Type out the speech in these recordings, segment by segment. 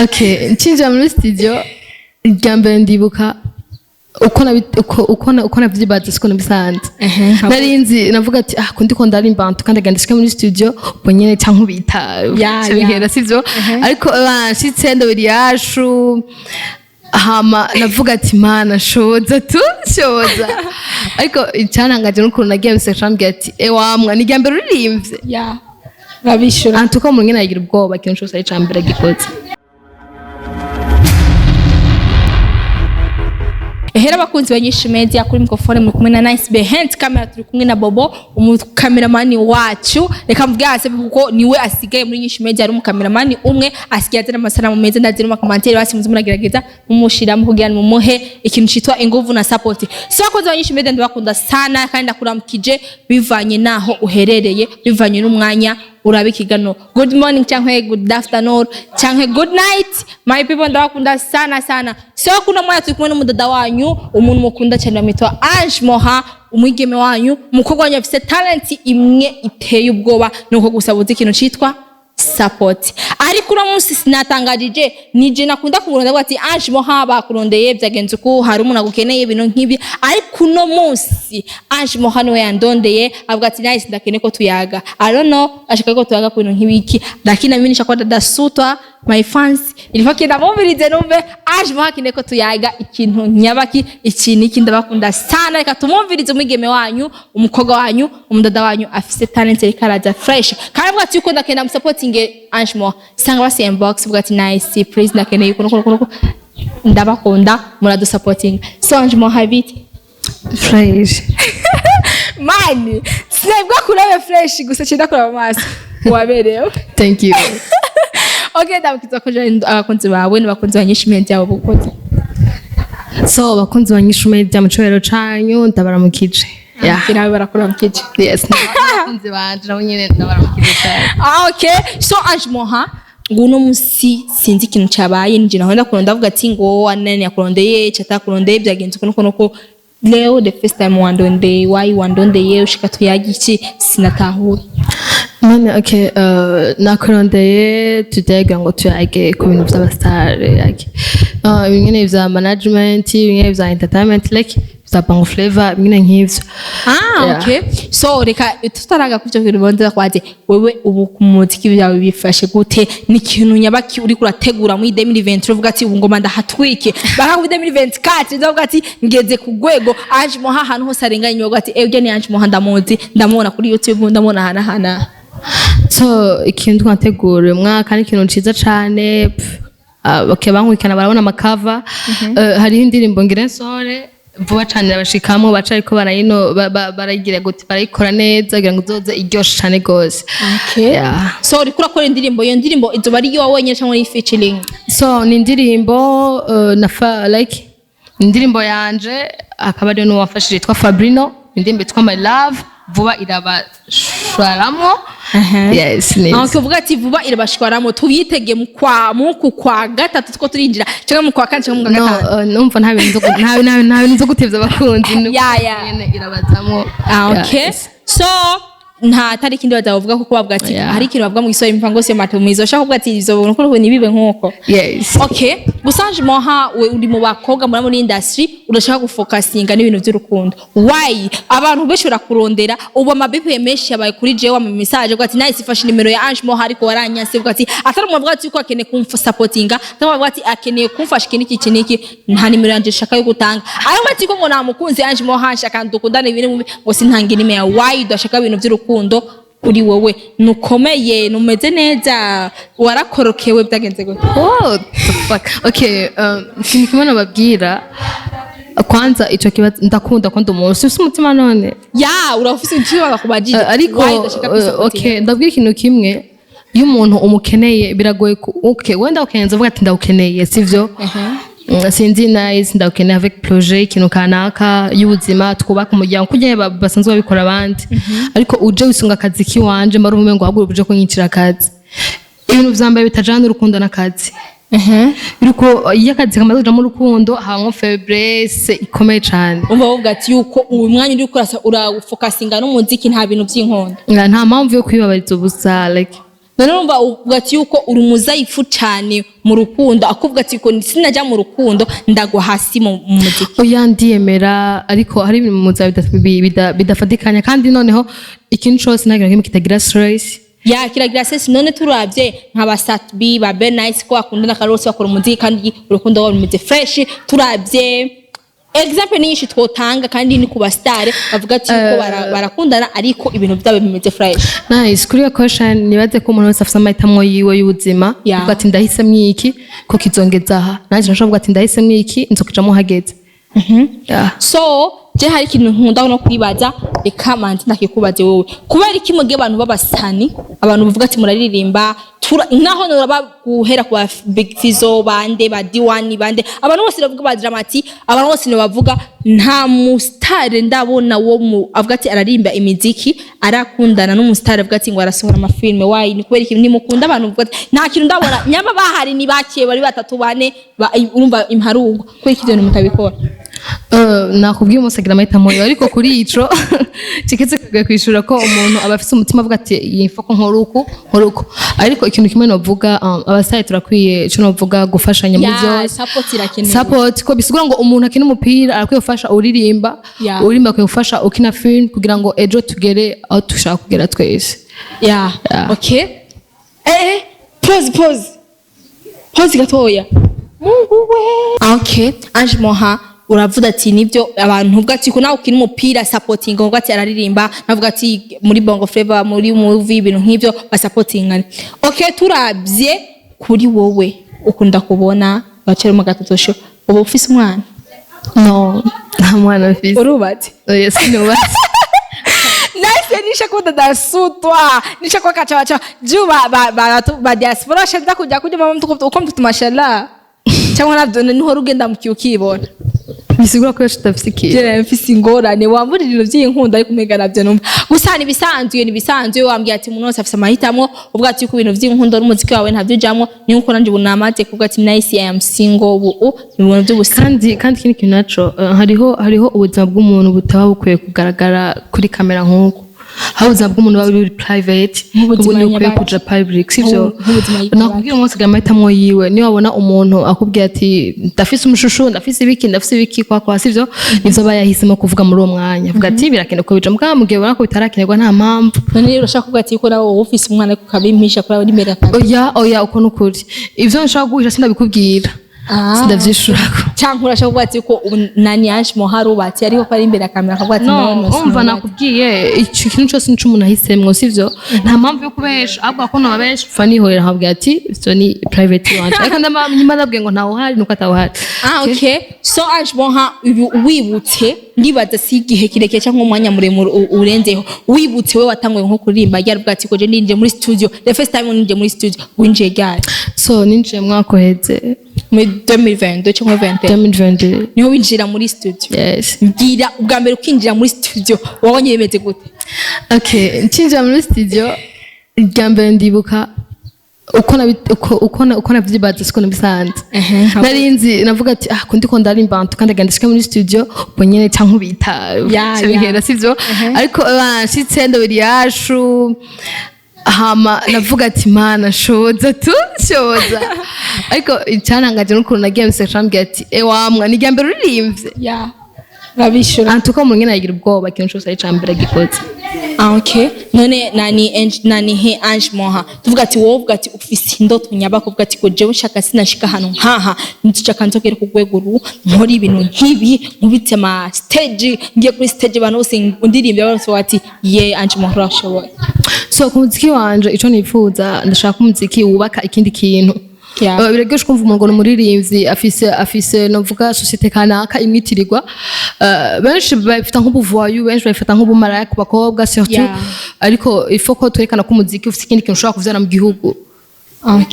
Okay, ncinjira muri studio irya mbere, ndibuka uko uko navyibaza siko nabisanze. Nari nzi, navuga ati: "Ah, ko ndiko ndarimba kandi agenda shika muri studio ubwo nyene canke nkubita bihera, sivyo?" Ariko nshitse ndabiri yashu, hama navuga ati: "Mana, shoboza tu, shoboza." Ariko icyantangaje n'ukuntu nagiye biseka, ambwira ati: "Ewamwa, ni irya mbere uririmbye." Ya, urabishura. Antuka umuntu nyene agira ubwoba ikintu cose ari ica mbere gikoze. Hera abakunzi ba Nyinshi Media, kuri microphone muri kumwe na Nice, behind camera turi kumwe na Bobo, umukameramani wacu. Reka mvuge hasi kuko niwe asigaye muri Nyinshi Media ari umukameramani umwe asigaye azana amasanamu meza. Ndazira mu commentaire, basi muze muragerageza mumushiramo kugira ngo mumuhe ikintu citwa inguvu na support. So abakunzi ba Nyinshi Media, ndabakunda sana kandi ndakuramukije bivanye naho uherereye, bivanye n'umwanya uraba ikigano. Good morning cyangwa good afternoon cyangwa good night, my people, ndabakunda sana sana. So kuno mwanya turi kumwe n'umudada wanyu, umuntu mukunda cyane bamwitwa Ange Moha, umwigeme wanyu, umukobwa wanyu afise talent imwe iteye ubwoba, nuko gusa buzi ikintu citwa support. Ariko uno munsi sinatangajije, nije nakunda kumurondera, avuga ati: "Ange Moha, bakurondeye, byagenze uku, hari umuntu agukeneye," ibintu nk'ibi. Ariko uno munsi Ange Moha niwe yandondeye, avuga ati: "Nice, ndakeneye ko tuyaga." I don't know ashaka ko tuyaga ku bintu nk'ibiki, lakini mimi nishakuwa dada sutwa, my fans, ilifo kenda mumvirize numve Ange Moha akeneye ko tuyaga ikintu nyabaki, iki niki. Ndabakunda sana. Reka tumumvirize umwigeme wanyu, umukobwa wanyu, umudada wanyu afise talent, ariko araza fresh. Kandi avuga ati yuko ndakenda musupporting Ange Moha, sanga basi inbox, avuga ati: "Nice, please, ndakeneye ukuntu ukuntu ukuntu." Ndabakunda, muradusupporting. So Ange Moha, bite? Fresh. Mani sinabwo kurabe fresh gusa, cyenda kuraba amaso waberewe. Thank you. Okay, ndabukiza ko abakunzi bawe n'abakunzi ba Nyinshi Media yabo bukoze. So abakunzi ba Nyishu Media, mu cubahiro canyu ndabaramukije, yeah. Nawe barakuramukije. Yes, n'abakunzi banje nabo nyene ndabaramukije cyane. Ah, okay. So Ange Moha, nguno musi sinzi ikintu cyabaye, nije naho ndakurondera, ndavuga ati ngo anani yakurondeye, cyatakurondeye, byagenze uko nuko nuko. Leo the first time wandondeye, why wandondeye, ushika tuyagi iki? Sinatahura. None okay, nakurondeye today kugira ngo tuyage ku bintu vy'abastar, like bimwe vya management, bimwe vya entertainment, like vya Bongo Flavor, bimwe nk'ivyo. Ah. Yeah. Okay, so reka tutaraga kuvyo bintu bonza kwaje, wewe ubu ku muziki byawe bifashe gute? Ni ikintu nyabaki uri kurategura muri 2023, uvuga ati: "Ubu ngoma ndahatwike baka muri 2024"? Ndavuga ati ngeze ku rwego Ange Moha ahantu hose arenganye uvuga ati: "Ebyo ni Ange Moha, ndamuzi, ndamubona kuri YouTube, ndamubona hana hana." So ikintu twategura uyu mwaka ni ikintu ciza cane. Pff, okay, bankurikirana barabona amakava. Hariho indirimbo ngira nsohore vuba cane, irabashikamwo, baca ariko barayino barayigira gute, barayikora neza kugira ngo izoze iryoshe cane gose. Okay. Yeah. So uriko urakora indirimbo, iyo ndirimbo izoba ari iwawe wenyine cyangwa ari featuring? So ni indirimbo like indirimbo yanje, akaba ariyo n'uwafashije yitwa Fabrino, indirimbo yitwa My Love, vuba irabashwaramwo. Yes, Aho neza. tuvuga ati vuba irabashwaramo, tubitege mu kwa muku kwa gatatu two turinjira, cyangwa mu kwa kane, cyangwa mu kwa No, gatanu? Numva nta bintu nta bintu zo gutevya abakunzi. Ya. Nyene irabazamwo. Ah, okay. Yes. So nta tariki ndi bazavuga kuko bavuga ati hari ikintu bavuga mu Giswahili, mpango sio matumizo, ushaka kuvuga ati izo nuko nibibe nkuko. Yes. Okay, gusa Ange Moha, we uri mu bakobwa muri industry urashaka gufocusinga n'ibintu by'urukundo. Why? Abantu benshi barakurondera ubu, ama BP menshi yabaye kuri jewe mu message, avuga ati: "Nice, ifashe nimero ya Ange Moha ariko waranyase." Avuga ati atari umuntu avuga ati ko akeneye kumfasupportinga, atari avuga ati akeneye kumfasha iki n'iki iki n'iki, nta nimero yanje shaka yo gutanga. Ariko ati ko ngo namukunze Ange Moha, nshaka dukundane ibintu ngo sintange nimero ya. Why udashaka ibintu by'urukundo kuri wowe? Nukomeye, numeze neza, warakorokewe, byagenze gute? What the fuck? Okay, ikintu kimwe nababwira kwanza, ico kibazo ndakunda ko ndi umuntu ufise umutima none. Ya, urafise icyo bakubajije. Ariko Why udashaka kwisupportinga? Okay, ndabwira ikintu kimwe: iyo umuntu umukeneye biragoye okay, wenda ukeneye, uvuga ati ndawukeneye, sivyo? Sinzi, Nice, ndawukeneye avec projet, ikintu kanaka y'ubuzima, twubaka umuryango kugira basanzwe babikora abandi. Ariko uje wisunga akazi kiwanje, mba urume ngo ahubwo uje kunyicira akazi. Ibintu vya mbere bitajana n'urukundo n'akazi. Biriko iyo akazi kamaze kujamo urukundo, habamwo faiblesse ikomeye cane. Umva, bavuga ati yuko uyu mwanya uri gukora urafocusinga n'umuziki, nta bintu by'inkondo. Nta mpamvu yo kwibabariza ubusa, like None urumva uvuga ati yuko uri umuzayifu cane mu rukundo, akuvuga ati ko sinajya mu rukundo, ndagwa hasi mu muziki. Oya, ndiyemera, ariko hari ibintu mu buzima bidafatikanya, kandi noneho ikintu cose nta kintu na kimwe kitagira stress. Ya, kiragira stress. None turavye nka ba Sat-B, ba Ben Nice, ko bakundana kandi bose bakora umuziki, kandi urukundo rwabo rumeze fresh. Turavye exemple nyinshi twotanga, kandi ni ku ba star bavuga ati yuko barakundana, ariko ibintu byabo bimeze fresh. Nice. Kuri iyo question, nibaze ko umuntu wese afise amahitamo yiwe y'ubuzima. Uvuga ati ndahisemwo iki ko kizongeza aha, nanjye nashobora kuvuga ati ndahisemwo iki, nzokijamwo hageze. Yeah. So je hari ikintu nkunda no kwibaza, reka manzi ndakikubaze wowe: kubera iki mugiye abantu b'abasani, abantu bavuga ati muraririmba, naho noraba guhera ku ba Big Fizzo, bande, ba D1, bande, abantu bose bavuga, ba Dramati, abantu bose bavuga, nta mustare ndabona wo mu avuga ati ararimba imiziki arakundana n'umustare avuga ati ngo arasohora amafilme. Why? Ni kubera iki nimukunda abantu bavuga ati nta kintu ndabona nyamba bahari, ni bake, bari batatu, bane, urumva imparugwa. Kubera iki ibyo bintu mutabikora? Nakubwiye, umunsi agira amahitamo yiwe, ariko kuri ico ciketse kugiye kwishura ko umuntu aba afise umutima avuga ati iyi ko nkora uku, nkora uku. Ariko ikintu kimwe novuga, abasaye turakwiye, ico novuga, gufashanya muri byose. Support irakenewe. Support, ko bisigura ngo umuntu akina umupira arakwiye gufasha uririmba, uririmba akwiye gufasha ukina film, kugira ngo ejo tugere aho dushaka kugera twese. Yeah. Okay, pause, pause, pause gatoya. Mungu we! Okay, Ange Moha, uravuga ati nibyo, abantu uvuga ati ko nawe ukina umupira supporting, uvuga ati araririmba, navuga ati muri Bongo Flava, muri movie, ibintu nk'ivyo basupportingane. Okay, turabye kuri wowe, ukunda kubona bacari mu gatotosho, uba ufise umwana? No, nta mwana mfise. Urubatse? Oya, sinubatse. Nahise nishakuwa dasutwa, nishakuwa kachawachawa juu ba diaspora bashaza kuja mama mtu uko mtoto, mashallah, cyangwa navyo niho rugenda mu ukibona. Bisigura ko yacu tudafise ikintu. Je mfise ingorane wambura ibintu by'inkunda, ariko umenga navyo numva gusa ni bisanzwe, ni bisanzwe. Wambwiye ati umuntu wese afise amahitamo, uvuga ati ku bintu by'inkunda n'umuziki wawe ntavyo ujamwo. Ni nkuko nanje ubu namaze kuvuga ati nice, I am single ubu, ni ibintu by'ubusa. Kandi ikindi kintu naco, hariho ubuzima bw'umuntu butaba bukwiye kugaragara kuri kamera, nk'uko hari ubuzima bw'umuntu buba buri private, Nk'ubuzima ubundi bukwiye nyabaki. kuja public, sivyo? Nk'ubuzima nyabaki. Nakubwira, umunsi agira amahitamo yiwe. Niyo wabona umuntu akubwira ati ndafise umushushu, ndafise ibiki, ndafise ibiki, kwa sivyo, nivyo aba yahisemo kuvuga muri uwo mwanya, avuga ati birakenewe ko bija mugabo, mu gihe ubona ko bitarakenerwa, nta mpamvu. None rero urashaka kuvuga ati ko nawe wowe ufise umwana, ariko ukabimpisha kuri abo imbere ya Oya, oya, uko nukuri, ivyo nshaka guhisha sindabikubwira. Sindavyishurako. Cyangwa urashaka kuvuga ati ko ubu nani Ange Moha arubatse, ariko ko ari imbere ya kamera akavuga ati No, no, umva, sinubatse. nakubwiye, ico kintu cose nico umuntu ahisemwo, sivyo? Nta mpamvu yo kubesha, ahubwo ko nababesha pfa nihorera, nkabwira ati ivyo ni private wanje, ariko ndama nyuma ndabwiye ngo ntawe uhari, nuko atawuhari. Ah, okay. So Ange Moha, ubu wibutse, ndibaza si igihe kirekire cyangwa umwanya muremure urenzeho, wibutse we watanguye nko kuririmba ryari, uvuga ati ko je ninjiye muri studio the first time, ninjiye muri studio, winjiye ryari? So ninjiye mwaka uheze. Muri 2022 cyangwa 21? 2022. Niho winjira muri studio? Yes. Mbwira, ubwa mbere ukinjira muri studio wabonye bimeze gute? Okay, ncinjira muri studio irya mbere, ndibuka uko uko navyibaza siko nabisanze. Nari nzi, navuga ati ah, ko ndiko ndarimba kandi agenda shika muri studio ubwo nyene canke ubita bihera, sivyo? Ariko nshitse ndabiri yashu, hama navuga ati mana, shoza tu shoza. Ariko icyantangaje n'ukuntu nagiye biseka, ambwira ati ewamwa ni irya mbere uririmbye. Ya, urabishura. Antuka umuntu nyene agira ubwoba ikintu cose ari ica mbere gikoze. Ah, okay. None nani Ange, nani he Ange Moha, tuvuga ati wowe uvuga ati ufise indoto nyabako, uvuga ati ko jewe nshaka sinashika ahantu nkaha, nshaka nzogera ku rwego ru nkora ibintu nk'ibi, nkubitse ama stage, ngiye kuri stage abantu bose ndirimbye, abantu bose bati ye Ange Moha urashoboye. So ku muziki wanje, ico nifuza, ndashaka umuziki wubaka ikindi kintu. Biraryoshe kumva umuntu ngo ni umuririmbyi, afise novuga société kanaka imwitirirwa. Benshi babifata nk'ubuvoyu, benshi babifata nk'ubumaraya ku bakobwa surtout. Ariko il faut ko twerekana ko umuziki ufise ikindi kintu ushobora kuvyara mu gihugu.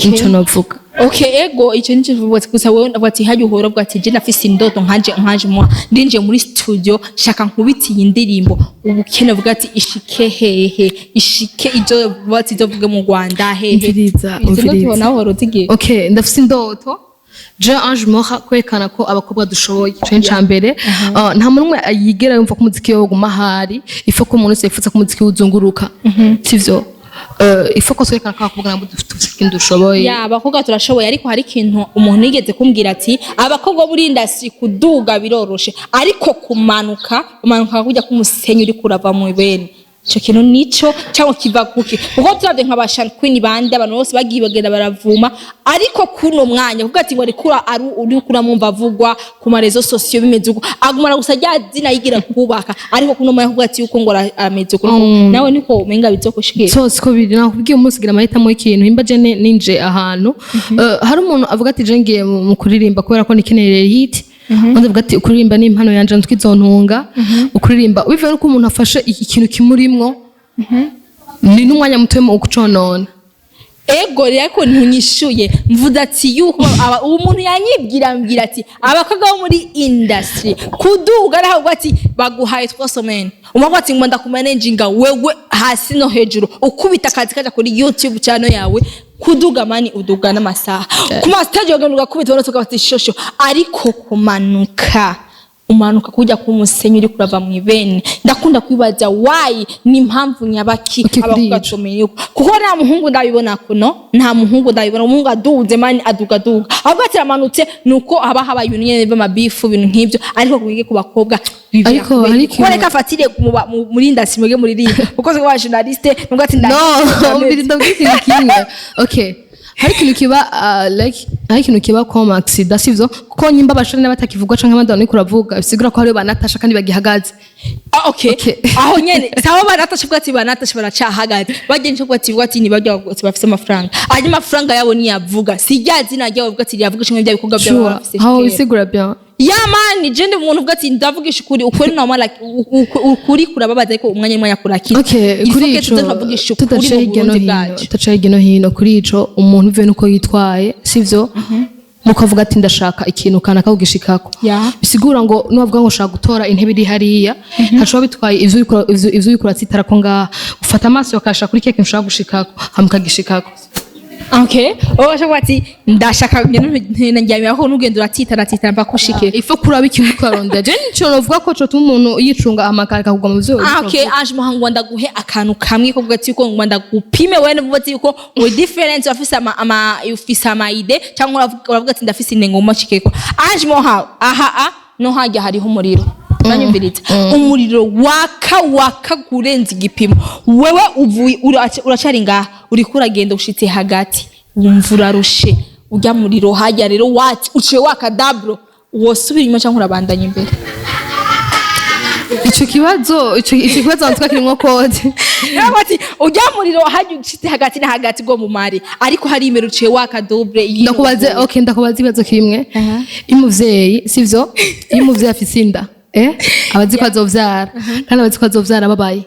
Nico novuga. Okay, ego, icyo nicyo vuba gusa. Wewe ndavuga ati hajya uhora uvuga ati je ndafise indoto nkanje mwa ndinjiye muri studio, shaka nkubiti iyi ndirimbo, ubukene vuga ati ishike hehe, ishike ibyo vuga ati ibyo vuge mu Rwanda hehe. Umviriza, Izo ndoto umviriza. nawe uhora uzigira? Okay, ndafise indoto je Ange Moha kwerekana ko abakobwa dushoboye. Ico ni ica mbere. Nta muntu umwe yigera yumva ko umuziki we woguma ahari, ifo ko umuntu wese yifuza ko umuziki we uzunguruka, sivyo? Il faut ko twerekana ko abakobwa nabo dufite ikintu dushoboye. Ya, abakobwa turashoboye, ariko hari ikintu umuntu yigeze kumbwira ati abakobwa bo muri industry kuduga biroroshe, ariko kumanuka umanuka kujya k'umusenyi uri kurava mu bene. Ico kintu nico cyangwa kiva kuki? Kuko turavye nka ba Shan Queen, bande, abantu bose bagiye bagenda baravuma, ariko kuno mwanya kuvuga ati ngo arikura ari uri kuramwumva avugwa ku ma réseaux sociaux, bimeze uko, agumana gusa rya zina yigira kubaka, ariko kuno mwanya kuvuga ati yuko ngo ameze uko, nawe niko umenga bizokushikira. So siko biri. Nakubwiye, umunsi ugira amahitamo y'ikintu. Imba je ninje ahantu, hari umuntu avuga ati je ngiye mu kuririmba kubera ko nikeneye hit, undi avuga ati ukuririmba ni impano yanje, ntwizontunga ukuririmba. Bivuye nuko umuntu afashe ikintu kimurimwo, ni n'umwanya muto mu kuconona. Ego rero, ariko ntunyishuye. Mvuze ati yuko uwo muntu yanyibwira, ambwira ati abakobwa bo muri industry kuduga arahabwa ati baguhaye 3 semaines, umwe ati ngo ndakumanaginga wewe hasi no hejuru, ukubita akazi kaja kuri YouTube channel yawe, kuduga mani uduga n'amasaha ku ma stage, wagenda ugakubita ubona tukabati shosho, ariko kumanuka umanuka kujya ku musenyi uri kurava mu ibene. Ndakunda kwibaza why, ni impamvu nyabaki Okay, kuri abakobwa ico. tumenye yuko, kuko nta muhungu ndabibona kuno, nta muhungu ndabibona umuhungu aduze mani aduga duga, ahubwo ati ramanutse nuko haba habaye ibintu nyene by'amabifu, ibintu nk'ibyo, ariko kubige ku bakobwa bibera Ariko kubera hari iki? Kuko reka afatire muri industry mwebwe muririmba, kuko se wa journaliste nubwo ati No, mbiri ndabwira ikintu kimwe. Okay, hari ikintu kiba, like hari ikintu kiba comme accident, sivyo? Kuko nyimba abashore n'abatakivugwa canke abandi bantu uriko uravuga, bisigura ko hariyo ba Natasha kandi bagihagaze. Ah, okay. Okay. Aho nyene sawa, banatashe bwa ati banatashe baracahagaze, bagenda cyo ati ati ni barya ati bafise amafaranga, hanyuma amafaranga yabo niyavuga, si rya zina ryabo bavuga ati ryavuga kimwe bya bikorwa byabo Sure. bafise. Aho Kera. bisigura bien. Ya mani, je ndi umuntu uvuga ati ndavugisha ukuri, ukuri normal, like, ukuri kurababaza, ariko umwanya n'umwanya kurakira. Okay, Il faut kuri que ico tuze turavugisha ukuri tudaciye mu hirya no Burundi hino, bwacu. tudaciye hirya no hino kuri ico, umuntu uvuye nuko yitwaye, sivyo? Mukavuga ati ndashaka ikintu kanaka kugishikako, bisigura ngo nubavuga ngo ushaka gutora intebe iri hariya, ntashobora bitwaye ivyo uriko uratsitara ko ngaha ufata amaso ukashaka kuri keke ushaka gushikako, hama ukagishikako. Okay, wowe washaka ati ndashaka ngenda njyamira ko nugenda uratitana titana mpaka ushike. Ifo kuraba ikintu uriko urarondera. Je nico novuga ko cotuma umuntu yicunga amakareka kugwa mu vyo. Ah, okay, aje muhango ndaguhe akantu kamwe ko kuvuga ati yuko ngo ndagupime wewe, nuvuga ati yuko we difference ufise ama ufise ama idée, cyangwa uravuga ati ndafise intego mu mashikeko. Aje moha aha a no hajya hariho umuriro, uranyumviriza, umuriro waka waka kurenza igipimo. Wewe uvuye uracari ngaha, uriko uragenda, ushitse hagati wumva urarushe, ujya muriro hajya rero wati uciye waka double, wosubira inyuma cyangwa urabandanya imbere? Ico kibazo wantwa kirimwo code. Ntabwo ati ujya muriro hajya ushitse hagati na hagati go mu mari, ariko hari imbere uciye waka double. Ndakubaze, okay, ndakubaza ibibazo kimwe. Iyo umuvyeyi, sivyo, iyo umuvyeyi afise inda, aba azi ko azovyara, kandi aba azi ko azovyara babaye,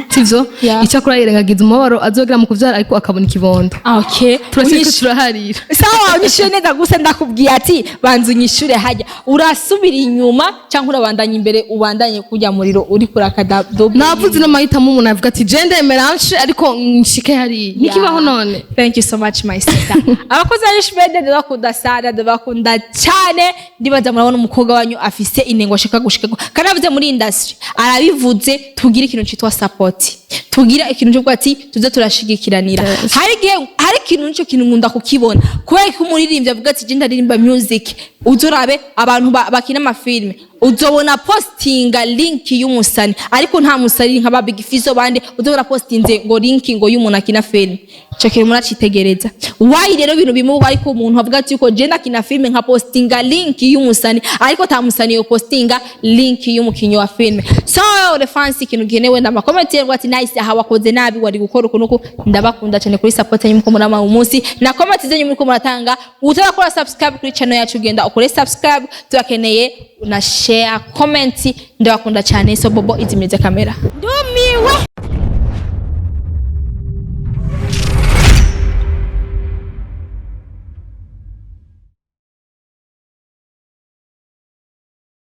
sivyo? Icyakora yirengagiza umubabaro azogira mu kuvyara, ariko akabona ikibondo. Okay. Turashaka turaharira. Sawa, unyishure neza gusa. Ndakubwiye ati banza unyishure, hajya urasubira inyuma cyangwa urabandanya imbere, ubandanye kujya muriro uri kuraka double? Navuze n'amahitamo, umuntu avuga ati je ndemera nshe, ariko nshike hariya, ntikibaho none. Thank you so much, my sister. Abakozi ba Ishmede ndabakunda sana, ndabakunda cyane. Ndibaza murabona umukobwa wanyu afise intego ashaka gushika, kandi avuze muri industry arabivuze. Tugire ikintu citwa support, tugira ikintu cyo kuvuga ati tuze turashigikiranira. Hari igihe hari ikintu, nico kintu nkunda kukibona, kubera ko umuririmbyi avuga ati je ndaririmba music, uzorabe abantu bakina amafilme, uzobona postinga link y'umusani, ariko nta musani nka ba Big Fizzo bande uzobona postinze ngo link ngo y'umuntu akina filme. Ico kintu muracitegereza, why rero ibintu bimuba, ariko umuntu avuga ati yuko je ndakina filme nka postinga link y'umusani, ariko ta musani yo postinga link y'umukinyi wa filme? So le fans, ikintu gihenewe ndama comment ngo ati nice, aha wakoze nabi, wari gukora uku nuku. Ndabakunda cyane kuri support yanyu muko murama umunsi na comment zenyu muriko muratanga. Utarakora subscribe kuri channel yacu, genda ukore subscribe, turakeneye na share, comment. Ndabakunda cyane. So Bobo izimeze kamera, ndumiwe.